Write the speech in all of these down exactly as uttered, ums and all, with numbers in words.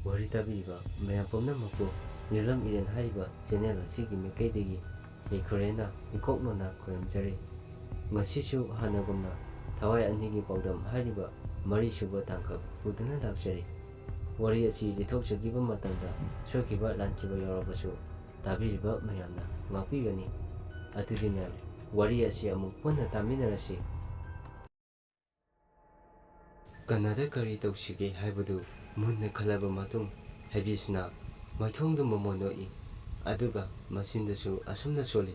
ꯋꯥꯔꯤ ꯇꯥꯕꯤꯔꯤꯕ ꯃꯌꯥꯝ ꯄꯨꯝꯅꯃꯛꯄꯨ ꯅꯤꯂꯝ ꯏꯔꯦꯟ ꯍꯥꯏꯔꯤꯕ ꯆꯦꯅꯦꯜ ꯑꯁꯤꯒꯤ ꯃꯥꯏꯀꯩꯗꯒꯤ ꯌꯥꯏꯐꯔꯦꯅ ꯏꯀꯣꯛ ꯅꯣꯟꯅ ꯈꯨꯔꯨꯝꯖꯔꯤ꯫ ꯉꯁꯤꯁꯨ ꯍꯥꯟꯅꯒꯨꯝꯅ ꯊꯋꯥꯏ ꯑꯅꯤꯒꯤ ꯄꯥꯎꯗꯝ ꯍꯥꯏꯔꯤꯕ ꯃꯔꯤꯁꯨꯕ ꯇꯥꯡꯀꯛ ꯄꯨꯗꯨꯅ ꯂꯥꯛꯆꯔꯤ꯫ ꯋꯥꯔꯤ ꯑꯁꯤ ꯂꯤꯊꯣꯛꯆꯈꯤꯕ ꯃꯇꯝꯗ ꯁꯣꯏꯈꯤꯕ ꯂꯥꯟꯈꯤꯕ ꯌꯥꯎꯔꯕꯁꯨ ꯇꯥꯕꯤꯔꯤꯕ ꯃꯌꯥꯝꯅ ꯉꯥꯛꯄꯤꯒꯅꯤ꯫ ꯑꯗꯨꯗꯤ ꯃꯌꯥꯝ, ꯋꯥꯔꯤ ꯑꯁꯤ ꯑꯃꯨꯛ ꯄꯨꯟꯅ ꯇꯥꯃꯤꯟꯅꯔꯁꯤ꯫ ꯀꯅꯥꯗ ꯀꯔꯤ ꯇꯧꯁꯤꯒꯦ ꯍꯥꯏꯕꯗꯨ ꯃꯨꯟꯅ ꯈꯜꯂꯕ ꯃꯇꯨꯡ, ꯍꯩꯕꯤꯁꯅ ꯃꯥꯏꯊꯣꯡꯗꯨ ꯃꯃꯣꯟ ꯅꯣꯛꯏ, ꯑꯗꯨꯒ ꯃꯆꯤꯟꯗꯁꯨ ꯑꯁꯨꯝꯅ ꯁꯣꯜꯂꯤ,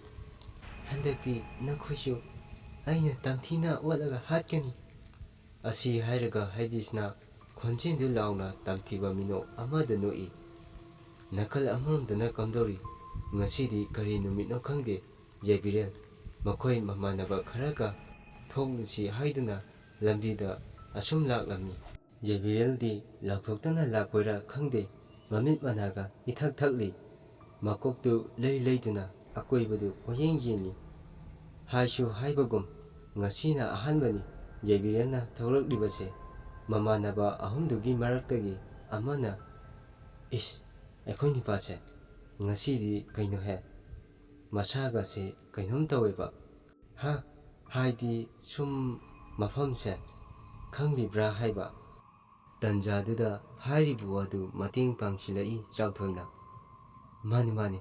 "ꯍꯟꯗꯛꯇꯤ ꯅꯈꯣꯏꯁꯨ ꯑꯩꯅ ꯇꯝꯊꯤꯅ ꯑꯣꯠꯂꯒ ꯍꯥꯠꯀꯅꯤ!" ꯑꯁꯤ ꯍꯥꯏꯔꯒ ꯍꯩꯕꯤꯁꯅ ꯈꯣꯟꯖꯦꯜꯗꯨ ꯂꯥꯎꯅ ꯇꯝꯊꯤꯕ ꯃꯤꯅꯣꯛ ꯑꯃꯗ ꯅꯣꯛꯏ꯫ ꯅꯥꯀꯜ ꯑꯃꯔꯣꯝꯗꯅ ꯀꯝꯗꯧꯔꯤ? ꯉꯁꯤꯗꯤ ꯀꯔꯤ ꯅꯨꯃꯤꯠꯅꯣ ꯈꯪꯗꯦ, ꯌꯥꯏꯕꯤꯔꯦꯜ ꯃꯈꯣꯏ ꯃꯃꯥꯟꯅꯕ ꯈꯔꯒ ꯊꯣꯛꯂꯨꯁꯤ ꯍꯥꯏꯗꯨꯅ ꯂꯝꯕꯤꯗ ꯑꯁꯨꯝ ꯂꯥꯛꯂꯝꯃꯤ꯫ ꯌꯥꯏꯕꯤꯔꯦꯜꯗꯤ ꯂꯥꯎꯊꯣꯛꯇꯅ ꯂꯥꯛꯄꯩꯔꯥ ꯈꯪꯗꯦ, ꯃꯃꯤꯠ ꯃꯅꯥꯒ ꯏꯊꯛ ꯊꯛꯂꯤ꯫ ꯃꯀꯣꯛꯇꯨ ꯂꯩ ꯂꯩꯗꯨꯅ ꯑꯀꯣꯏꯕꯗꯨ ꯀꯣꯏꯌꯦꯡ ꯌꯦꯡꯂꯤ꯫ ꯍꯥꯏꯁꯨ ꯍꯥꯏꯕꯒꯨꯝ, ꯉꯁꯤꯅ ꯑꯍꯥꯟꯕꯅꯤ ꯌꯥꯏꯕꯤꯔꯦꯜꯅ ꯊꯣꯛꯂꯛꯂꯤꯕꯁꯦ꯫ ꯃꯃꯥꯟꯅꯕ ꯑꯍꯨꯝꯗꯨꯒꯤ ꯃꯔꯛꯇꯒꯤ ꯑꯃꯅ, "ꯏꯁ, ꯑꯩꯈꯣꯏ ꯅꯨꯄꯥꯁꯦ ꯉꯁꯤꯗꯤ ꯀꯩꯅꯣꯍꯦ, ꯃꯁꯥꯒꯁꯦ ꯀꯩꯅꯣꯝ ꯇꯧꯋꯦꯕ"꯫ "ꯍꯥ? ꯍꯥꯏꯗꯤ ꯁꯨꯝ ꯃꯐꯝꯁꯦ ꯈꯪꯂꯤꯕ꯭ꯔꯥ ꯍꯥꯏꯕ?" ꯇꯟꯖꯥꯗꯨꯗ ꯍꯥꯏꯔꯤꯕ ꯋꯥꯗꯨ ꯃꯇꯦꯡ ꯄꯥꯡꯁꯤꯜꯂꯛꯏ ꯆꯥꯎꯊꯣꯏꯅ꯫ "ꯃꯥꯅꯤ, ꯃꯥꯅꯤ,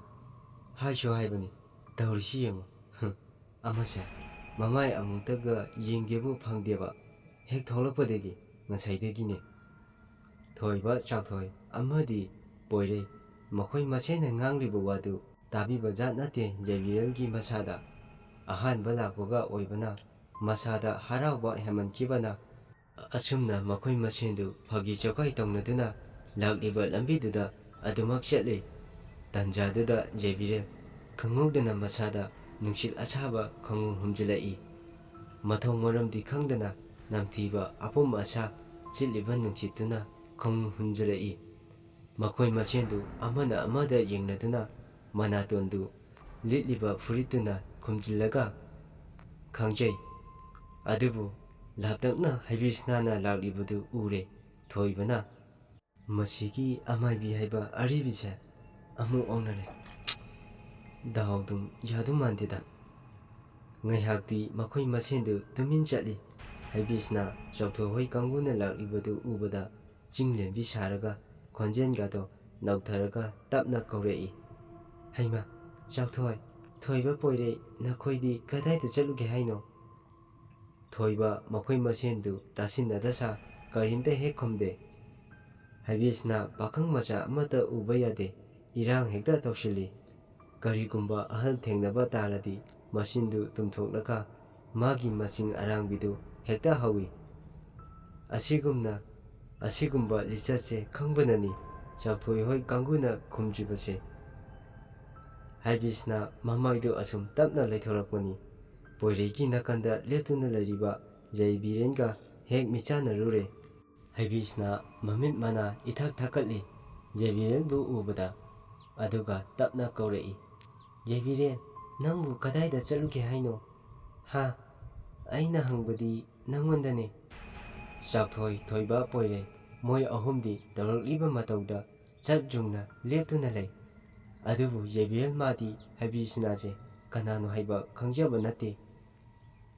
ꯍꯥꯏꯁꯨ ꯍꯥꯏꯕꯅꯤ, ꯇꯧꯔꯤꯁꯤ ꯌꯦꯡꯉꯨ꯫ ꯍꯨꯝ, ꯑꯃꯁꯦ ꯃꯃꯥꯏ ꯑꯃꯨꯛꯇꯒ ꯌꯦꯡꯒꯦꯕꯨ ꯐꯪꯗꯦꯕ, ꯍꯦꯛ ꯊꯣꯛꯂꯛꯄꯗꯒꯤ ꯉꯁꯥꯏꯗꯒꯤꯅꯦ"꯫ ꯊꯣꯏꯕ ꯆꯥꯎꯊꯣꯏ ꯑꯃꯗꯤ ꯄꯣꯏꯔꯩ ꯃꯈꯣꯏ ꯃꯁꯦꯟꯅ ꯉꯥꯡꯂꯤꯕ ꯋꯥꯗꯨ ꯇꯥꯕꯤꯕ ꯖꯥꯠ ꯅꯠꯇꯦ ꯌꯥꯏꯕꯤꯔꯦꯜꯒꯤ ꯃꯁꯥꯗ꯫ ꯑꯍꯥꯟꯕ ꯂꯥꯛꯄꯒ ꯑꯣꯏꯕꯅ ꯃꯁꯥꯗ ꯍꯔꯥꯎꯕ ꯍꯦꯟꯃꯟꯈꯤꯕꯅ ꯑꯁꯨꯝꯅ ꯃꯈꯣꯏ ꯃꯁꯦꯟꯗꯨ ꯐꯥꯒꯤ ꯖꯣꯒꯥꯏ ꯇꯧꯅꯗꯨꯅ ꯂꯥꯛꯂꯤꯕ ꯂꯝꯕꯤꯗꯨꯗ ꯑꯗꯨꯃꯛ ꯆꯠꯂꯤ꯫ ꯇꯟꯖꯥꯗꯨꯗ ꯌꯥꯏꯕꯤꯔꯦꯜ ꯈꯪꯍꯧꯗꯅ ꯃꯁꯥꯗ ꯅꯨꯡꯁꯤꯠ ꯑꯁꯥꯕ ꯈꯣꯡꯎ ꯍꯨꯝꯖꯤꯜꯂꯛꯏ꯫ ꯃꯊꯣꯡ ꯃꯔꯝꯗꯤ ꯈꯪꯗꯅ ꯅꯝꯊꯤꯕ ꯑꯄꯨꯝ ꯑꯁꯥ ꯁꯤꯠꯂꯤꯕ ꯅꯨꯡꯁꯤꯠꯇꯨꯅ ꯈꯣꯡꯎ ꯍꯨꯝꯖꯤꯜꯂꯛꯏ꯫ ꯃꯈꯣꯏ ꯃꯁꯦꯟꯗꯨ ꯑꯃꯅ ꯑꯃꯗ ꯌꯦꯡꯅꯗꯨꯅ ꯃꯅꯥꯇꯣꯟꯗꯨ ꯂꯤꯠꯂꯤꯕ ꯐꯨꯔꯤꯠꯇꯨꯅ ꯈꯨꯝꯖꯤꯜꯂꯒ ꯈꯪꯖꯩ꯫ ꯑꯗꯨꯕꯨ ꯂꯥꯞꯇꯛꯅ ꯍꯩꯕꯤꯁꯅꯥꯅ ꯂꯥꯛꯂꯤꯕꯗꯨ ꯎꯔꯦ ꯊꯣꯏꯕꯅ꯫ ꯃꯁꯤꯒꯤ ꯑꯃꯥꯏꯕꯤ ꯍꯥꯏꯕ ꯑꯔꯤꯕꯤꯁꯦ ꯑꯃꯨꯛ ꯑꯣꯟꯅꯔꯦ꯫ ꯗꯥꯎꯗꯨꯝ ꯌꯥꯗꯧ ꯃꯥꯟꯗꯦꯗ꯫ ꯉꯥꯏꯍꯥꯛꯇꯤ ꯃꯈꯣꯏ ꯃꯁꯦꯟꯗꯨ ꯇꯨꯃꯤꯟ ꯆꯠꯂꯤ꯫ ꯍꯩꯕꯤꯁꯅ ꯆꯥꯎꯊꯣꯏ ꯍꯣꯏ ꯀꯥꯡꯕꯨꯅ ꯂꯥꯛꯂꯤꯕꯗꯨ ꯎꯕꯗ ꯆꯤꯡꯂꯦꯝꯕꯤ ꯁꯥꯔꯒ ꯈꯣꯟꯖꯦꯜꯒꯗꯣ ꯅꯧꯊꯔꯒ ꯇꯞꯅ ꯀꯧꯔꯛꯏ, "ꯍꯩꯃꯥ, ꯆꯥꯎꯊꯣꯏ, ꯊꯣꯏꯕ, ꯄꯣꯏꯔꯩ, ꯅꯈꯣꯏꯗꯤ ꯀꯗꯥꯏꯗ ꯆꯠꯂꯨꯒꯦ ꯍꯥꯏꯅꯣ?" ꯊꯣꯏꯕ ꯃꯈꯣꯏ ꯃꯁꯦꯟꯗꯨ ꯇꯥꯁꯤꯟꯅꯗ ꯁꯥ ꯀꯔꯤꯝꯇ ꯍꯦꯛ ꯈꯨꯝꯗꯦ꯫ ꯍꯩꯕꯤꯁꯅ ꯄꯥꯈꯪ ꯃꯆꯥ ꯑꯃꯠꯇ ꯎꯕ ꯌꯥꯗꯦ, ꯏꯔꯥꯡ ꯍꯦꯛꯇ ꯇꯧꯁꯤꯜꯂꯤ꯫ ꯀꯔꯤꯒꯨꯝꯕ ꯑꯍꯜ ꯊꯦꯡꯅꯕ ꯇꯥꯔꯗꯤ ꯃꯆꯤꯟꯗꯨ ꯇꯨꯝꯊꯣꯛꯂꯒ ꯃꯥꯒꯤ ꯃꯆꯤꯡ ꯑꯔꯥꯡꯕꯤꯗꯨ ꯍꯦꯛꯇ ꯍꯧꯏ꯫ ꯑꯁꯤꯒꯨꯝꯅ, ꯑꯁꯤꯒꯨꯝꯕ ꯂꯤꯆꯠꯁꯦ ꯈꯪꯕꯅꯅꯤ ꯆꯥꯎꯊꯣꯏ ꯍꯣꯏ ꯀꯥꯡꯕꯨꯅ ꯈꯨꯝꯗ꯭ꯔꯤꯕꯁꯦ꯫ ꯍꯩꯕꯤꯁꯅ ꯃꯃꯥꯏꯗꯨ ꯑꯁꯨꯝ ꯇꯞꯅ ꯂꯩꯊꯣꯔꯛꯄꯅꯤ꯫ ꯄꯣꯏꯔꯩꯒꯤ ꯅꯥꯀꯟꯗ ꯂꯦꯞꯇꯨꯅ ꯂꯩꯔꯤꯕ ꯖꯩꯕꯤꯔꯦꯟꯒ ꯍꯦꯛ ꯃꯤꯠꯆꯥꯟꯅꯔꯨꯔꯦ꯫ ꯍꯩꯕꯤꯁꯅ ꯃꯃꯤꯠ ꯃꯅꯥ ꯏꯊꯛ ꯊꯛꯀꯠꯂꯤ꯫ ꯖꯩꯕꯤꯔꯦꯟꯕꯨ ꯎꯕꯗ ꯑꯗꯨꯒ ꯇꯞꯅ ꯀꯧꯔꯛꯏ, "ꯖꯩꯕꯤꯔꯦꯟ, ꯅꯪꯕꯨ ꯀꯗꯥꯏꯗ ꯆꯠꯂꯨꯒꯦ ꯍꯥꯏꯅꯣ?" "ꯍꯥ? ꯑꯩꯅ ꯍꯪꯕꯗꯤ ꯅꯪꯉꯣꯟꯗꯅꯦ꯫" ꯆꯥꯎꯊꯣꯏ, ꯊꯣꯏꯕ, ꯄꯣꯏꯔꯩ ꯃꯣꯏ ꯑꯍꯨꯝꯗꯤ ꯇꯧꯔꯛꯂꯤꯕ ꯃꯇꯧꯗ ꯆꯞ ꯌꯨꯡꯅ ꯂꯦꯞꯇꯨꯅ ꯂꯩ꯫ ꯑꯗꯨꯕꯨ ꯖꯩꯕꯤꯔꯦꯟ ꯃꯥꯗꯤ ꯍꯩꯕꯤꯁꯅꯥꯁꯦ ꯀꯅꯥꯅꯣ ꯍꯥꯏꯕ ꯈꯪꯖꯕ ꯅꯠꯇꯦ꯫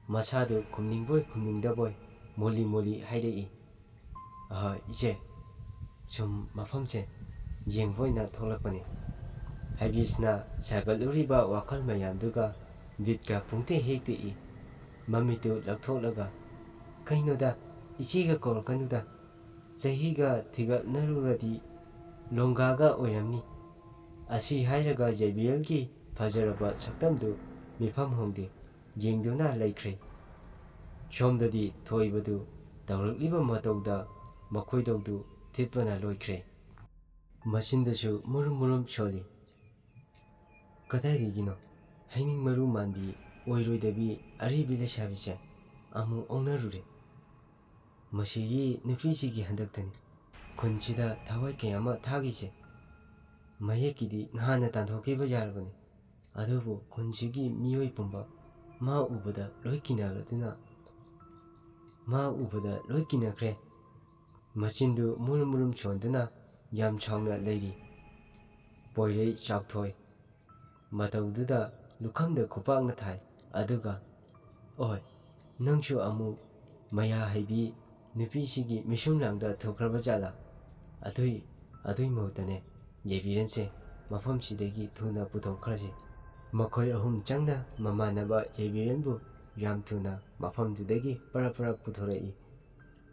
ꯃꯁꯥꯗꯨ ꯈꯨꯝꯅꯤꯡꯕꯣꯏ ꯈꯨꯝꯅꯤꯡꯗꯕꯣꯏ ꯃꯣꯂꯤ ꯃꯣꯂꯤ ꯍꯥꯏꯔꯛꯏ, "ꯑꯍ, ꯏꯆꯦ, ꯁꯨꯝ ꯃꯐꯝꯁꯦ ꯌꯦꯡꯕ ꯑꯣꯏꯅ ꯊꯣꯛꯂꯛꯄꯅꯤ꯫" ꯍꯩꯕꯤꯁꯅ ꯁꯥꯒꯠꯂꯨꯔꯤꯕ ꯋꯥꯈꯜ ꯃꯌꯥꯝꯗꯨꯒ ꯕꯤꯠꯀ ꯄꯨꯡꯇꯦꯛ ꯍꯦꯛ ꯇꯦꯛꯏ꯫ ꯃꯃꯤꯠꯇꯨ ꯂꯧꯊꯣꯛꯂꯒ, "ꯀꯩꯅꯣꯗ, ꯏꯆꯦꯒ ꯀꯧꯔꯛꯀꯅꯨꯗ, ꯆꯍꯤꯒ ꯊꯤꯒꯠꯅꯔꯨꯔꯗꯤ ꯂꯣꯡꯒꯥꯒ ꯑꯣꯏꯔꯝꯅꯤ꯫" ꯑꯁꯤ ꯍꯥꯏꯔꯒ ꯖꯩꯕꯤꯔꯦꯟꯒꯤ ꯐꯖꯔꯕ ꯁꯛꯇꯝꯗꯨ ꯃꯤꯐꯝ ꯍꯣꯡꯗꯦ ꯌꯦꯡꯗꯨꯅ ꯂꯩꯈ꯭ꯔꯦ꯫ ꯁꯣꯝꯗꯗꯤ ꯊꯣꯏꯕꯗꯨ ꯇꯧꯔꯛꯂꯤꯕ ꯃꯇꯧꯗ ꯃꯈꯣꯏꯗꯧꯗꯨ ꯊꯤꯠꯄꯅ ꯂꯣꯏꯈ꯭ꯔꯦ꯫ ꯃꯆꯤꯟꯗꯁꯨ ꯃꯨꯔꯨꯝ ꯃꯨꯔꯨꯝ ꯁꯣꯜꯂꯤ꯫ ꯀꯗꯥꯏꯗꯒꯤꯅꯣ ꯍꯩꯅꯤꯡ ꯃꯔꯨ ꯃꯥꯟꯕꯤ ꯑꯣꯏꯔꯣꯏꯗꯕꯤ ꯑꯔꯤꯕꯤ ꯂꯩꯁꯥꯕꯤꯁꯦ ꯑꯃꯨꯛ ꯑꯣꯟꯅꯔꯨꯔꯦ꯫ ꯃꯁꯤꯒꯤ ꯅꯨꯄꯤꯁꯤꯒꯤ ꯍꯟꯗꯛꯇꯅꯤ ꯈꯨꯟꯁꯤꯗ ꯊꯋꯥꯏ ꯀꯌꯥ ꯑꯃ ꯊꯥꯈꯤꯁꯦ꯫ ꯃꯌꯦꯛꯀꯤꯗꯤ ꯅꯍꯥꯟꯅ ꯇꯥꯟꯊꯣꯛꯈꯤꯕ ꯌꯥꯔꯕꯅꯤ꯫ ꯑꯗꯨꯕꯨ ꯈꯨꯟꯁꯤꯒꯤ ꯃꯤꯑꯣꯏ ꯄꯨꯝꯕ ꯃꯥ ꯎꯕꯗ ꯂꯣꯏ ꯀꯤꯅꯔꯗꯨꯅ, ꯃꯥ ꯎꯕꯗ ꯂꯣꯏ ꯀꯤꯅꯈ꯭ꯔꯦ꯫ ꯃꯆꯤꯟꯗꯨ ꯃꯨꯔꯨꯝ ꯃꯨꯔꯨꯝ ꯁꯣꯟꯗꯨꯅ ꯌꯥꯝ ꯁꯥꯎꯅ ꯂꯩꯔꯤ꯫ ꯄꯣꯏꯔꯩ ꯆꯥꯎꯊꯣꯏ ꯃꯇꯧꯗꯨꯗ ꯂꯨꯈꯝꯗ ꯈꯨꯄꯥꯛꯅ ꯊꯥꯏ꯫ ꯑꯗꯨꯒ, "ꯑꯣꯏ, ꯅꯪꯁꯨ ꯑꯃꯨꯛ ꯃꯌꯥ ꯍꯩꯕꯤ ꯅꯨꯄꯤꯁꯤꯒꯤ ꯃꯤꯁꯨꯝ ꯂꯥꯡꯗ ꯊꯨꯈ꯭ꯔꯕ ꯖꯥꯠꯂꯥ?" ꯑꯗꯨꯏ, ꯑꯗꯨꯏ ꯃꯍꯨꯠꯇꯅꯦ ꯌꯥꯏꯕꯤꯔꯦꯟꯁꯦ ꯃꯐꯝꯁꯤꯗꯒꯤ ꯊꯨꯅ ꯄꯨꯊꯣꯛꯈ꯭ꯔꯁꯤ꯫ ꯃꯈꯣꯏ ꯑꯍꯨꯝ ꯆꯪꯅ ꯃꯃꯥꯟꯅꯕ ꯌꯥꯏꯕꯤꯔꯦꯟꯕꯨ ꯌꯥꯝ ꯊꯨꯅ ꯃꯐꯝꯗꯨꯗꯒꯤ ꯄꯔꯞ ꯄꯔꯞ ꯄꯨꯊꯣꯔꯛꯏ꯫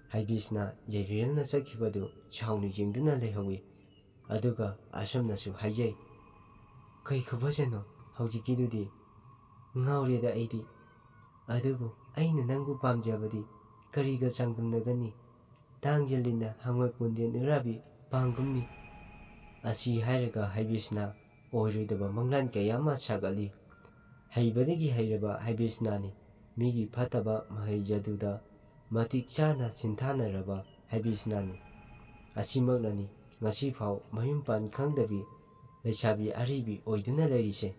ꯍꯥꯏꯕꯤꯁꯅ ꯌꯥꯏꯕꯤꯔꯦꯟꯅ ꯆꯠꯈꯤꯕꯗꯨ ꯁꯥꯎꯅ ꯌꯦꯡꯗꯨꯅ ꯂꯩꯍꯧꯏ꯫ ꯑꯗꯨꯒ ꯑꯁꯨꯝꯅꯁꯨ ꯍꯥꯏꯖꯩ, "ꯀꯩ ꯈꯨꯐꯖꯅꯣ ꯍꯧꯖꯤꯛꯀꯤꯗꯨꯗꯤ? ꯉꯥꯎꯔꯦꯗ ꯑꯩꯗꯤ꯫ ꯑꯗꯨꯕꯨ ꯑꯩꯅ ꯅꯪꯕꯨ ꯄꯥꯝꯖꯕꯗꯤ ꯀꯔꯤꯒ ꯆꯥꯡꯗꯝꯅꯒꯅꯤ? ꯇꯥꯡꯖꯂꯤꯅ ꯍꯪꯉꯣꯏ ꯄꯨꯟꯗꯦꯟ ꯎꯔꯥꯕꯤ ꯄꯥꯡꯒꯨꯝꯅꯤ"꯫ ꯑꯁꯤ ꯍꯥꯏꯔꯒ ꯍꯥꯏꯕꯤꯁꯅ ꯑꯣꯏꯔꯣꯏꯗꯕ ꯃꯪꯂꯥꯟ ꯀꯌꯥ ꯑꯃ ꯁꯥꯒꯠꯂꯤ꯫ ꯍꯩꯕꯗꯒꯤ ꯍꯩꯔꯕ ꯍꯥꯏꯕꯤꯁꯅꯥꯅꯤ꯫ ꯃꯤꯒꯤ ꯐꯠꯇꯕ ꯃꯍꯩ ꯖꯗꯨꯗ ꯃꯇꯤꯛ ꯆꯥꯅ ꯁꯤꯟꯊꯥꯅꯔꯕ ꯍꯥꯏꯕꯤꯁꯅꯥꯅꯤ꯫ ꯑꯁꯤꯃꯛꯅꯅꯤ ꯉꯁꯤꯐꯥꯎ ꯃꯌꯨꯝ ꯄꯥꯟ ꯈꯪꯗꯕꯤ ꯂꯩꯁꯥꯕꯤ ꯑꯔꯤꯕꯤ ꯑꯣꯏꯗꯨꯅ ꯂꯩꯔꯤꯁꯦ꯫